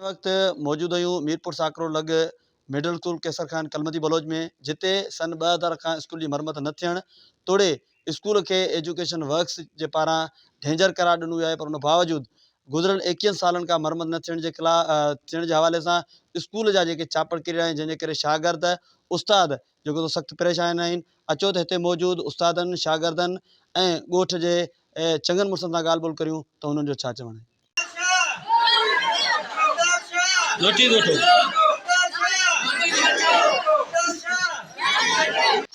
هن وقت موجود آهيون ميرپور ساڪرو لڳ مڊل اسڪول قيصر خان ڪلمتي بلوچ ۾ جتي سن 2000 کان اسڪول جي مرمت نه ٿيڻ توڙي اسڪول کي ايجوڪيشن ورڪس جي پاران ڊينجر قرار ڏنو ويو آهي پر ان باوجود گذريل ايڪيهن سالن کان مرمت نه ٿيڻ جي خلاف ٿيڻ جي حوالي سان اسڪول جا جيڪي چاپڙ ڪري رهيا آهن جنهن جي ڪري شاگرد استاد جيڪو سو سخت پريشان آهن اچو ته هتي موجود استادن شاگردن ۽ ڳوٺ جي چڱن مڙسن سان ڳالهه ٻولهه ڪريون ته انهن جو ڇا چوڻ آهي.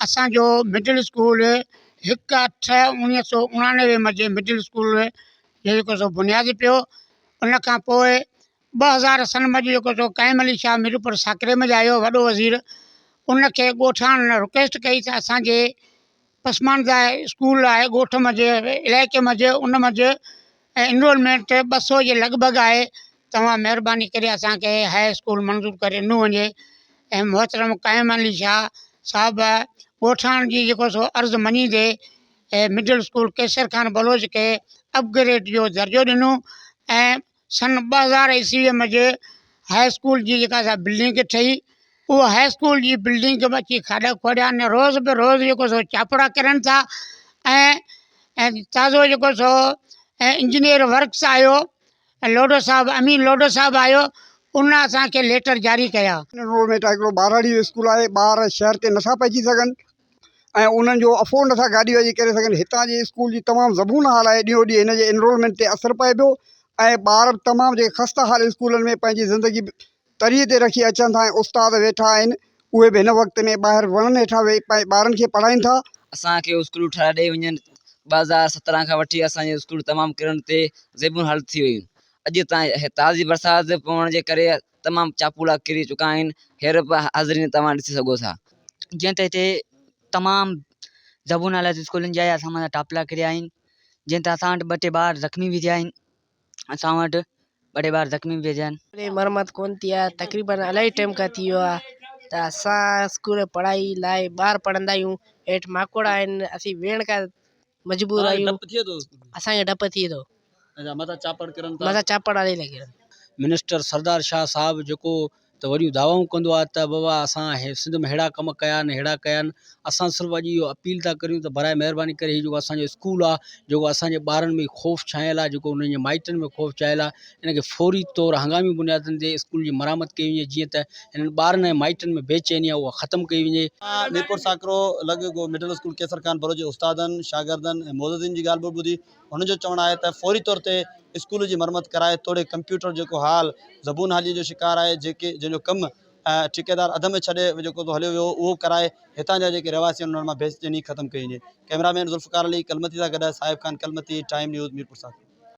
اسان جو مڊل اسڪول هڪ اٺ اوڻيهه سو اڻانوي منجهه مڊل اسڪول جو جيڪو سو بنياد پيو ان کان پوء 2000 سن منجهه جيڪو سو قائم علي شاهه ميرپور ساڪري منجهه آيو وڏو وزير ان کي ڳوٺاڻن رڪويسٽ ڪئي ته اسان جي پسمانده اسڪول آهي ڳوٺ منجهه علائقي منجهه ان منجهه ۽ انرولمينٽ 200 جي لڳ ڀڳ آهي توهان مهرباني ڪري اسانکي هاء اسڪول منظور ڪري ڏنو وڃي ۽ محترم قائم علي شاهه صاحب ڳوٺاڻن جي جيڪو سو عرض مڃيندي مڊل اسڪول قيصر خان بلوچ کي اپگريڊ جو درجو ڏنو ۽ سن 2000 عيسويء منجهه هاء اسڪول جي جيڪا سا بلڊنگ ٺهي اها هاء اسڪول جي بلڊنگ به اچي کاڏا کوڙيا آهن روز به روز جيڪو سو چاپڙا ڪرن ٿا ۽ تازو جيڪو سو انجنيئر ورڪس آيو لوڊو صاحب امين لوڊو صاحب آيو ان اسانکي ليٽر جاري ڪيا. انرولمينٽ هڪڙو ٻهراڙي جو اسڪول آهي ٻار شهر تي نٿا پهچي سگهن ۽ انهن جو افورڊ نٿا گاڏي واڏي ڪري سگهن هتان جي اسڪول جي تمام زبون حال آهي ڏينهون ڏينهن هن جي انرولمينٽ تي اثر پئي پيو ۽ ٻار به تمام جيڪي خسته حال اسڪولن ۾ پنهنجي زندگي تري تي رکي اچن ٿا ۽ استاد ويٺا آهن اهي به هن وقت ۾ ٻاهر وڻن هيٺان ويهي پنهنجي ٻارن کي پڙهائين ٿا. اسان کي اسڪولون ٺهرائي ڏئي وڃن 2017 کان وٺي اسان جي اسڪول تمام ڪرڻ تي زبون حالت ٿي ويون اڄ تائين تازي برسات پوڻ جي ڪري تمام چاپولا ڪري چڪا آهن هينئر به حاضرين توهان ڏسي سگهو ٿا. جيئن ته هتي تمام زبون حالت اسڪولن جي آهي اسان مٿان ٽاپلا ڪريا آهن جيئن ته اسان وٽ ٻه ٽي ٻار زخمي به ٿيا آهن اسان وٽ ٻه ٽي ٻار زخمي به ٿيا آهن. مرمت ڪون ٿي آهي تقريبن الاهي ٽيم کان ٿي ويو آهي ته اسان اسڪول پڙهائي لاءِ ٻار پڙهندا آهيون هيٺ ماڪوڙا آهن اسين ويهڻ کان مجبور آهيون ڊپ ٿئي ٿو اسان کي ڊپ ٿئي ٿو اچا مٿان چاپڙ ڪرن ٿا مٿان چاپڙ الاهي لڳي منسٽر سردار شاهه صاحب جيڪو ته وڏيون دعوائون ڪندو آهي ته بابا اسان سنڌ ۾ ههڙا ڪم ڪيا آهن ههڙا ڪيا آهن اسان صرف اڄ اهو اپيل ٿا ڪريون ته برائي مهرباني ڪري هي جيڪو اسانجو اسڪول آهي جيڪو اسانجي ٻارن ۾ خوف ڇانيل آهي جيڪو انهن جي مائٽن ۾ خوف ڇانيل آهي ان کي فوري طور هنگامي بنيادن تي اسڪول جي مرمت ڪئي وڃي جيئن ته هنن ٻارن ۽ مائٽن ۾ بي چيني آهي اها ختم ڪئي وڃي. ميرپور ساڪرو لڳ مڊل اسڪول قيصر خان بلوچ جي استادن، شاگردن ۽ معززين جي ڳالهه ٻولهه ٻڌي هن جو چوڻ آهي ته فوري طور تي اسڪول جي مرمت ڪرائي توڙي ڪمپيوٽر جيڪو حال زبون حالي جو شڪار آهي جيڪي جنهن جو ڪم ٺيڪيدار اڌ ۾ ڇڏي جيڪو هليو ويو اهو ڪرائي هتان جا جيڪي رهواسي آهن انهن مان بيچيني ختم ڪئي وڃي ڪئميرا مين ذوالفقار علي ڪلمتي سان گڏ صاحب خان ڪلمتي ٽائيم نيوز ميرپور ساڪرو.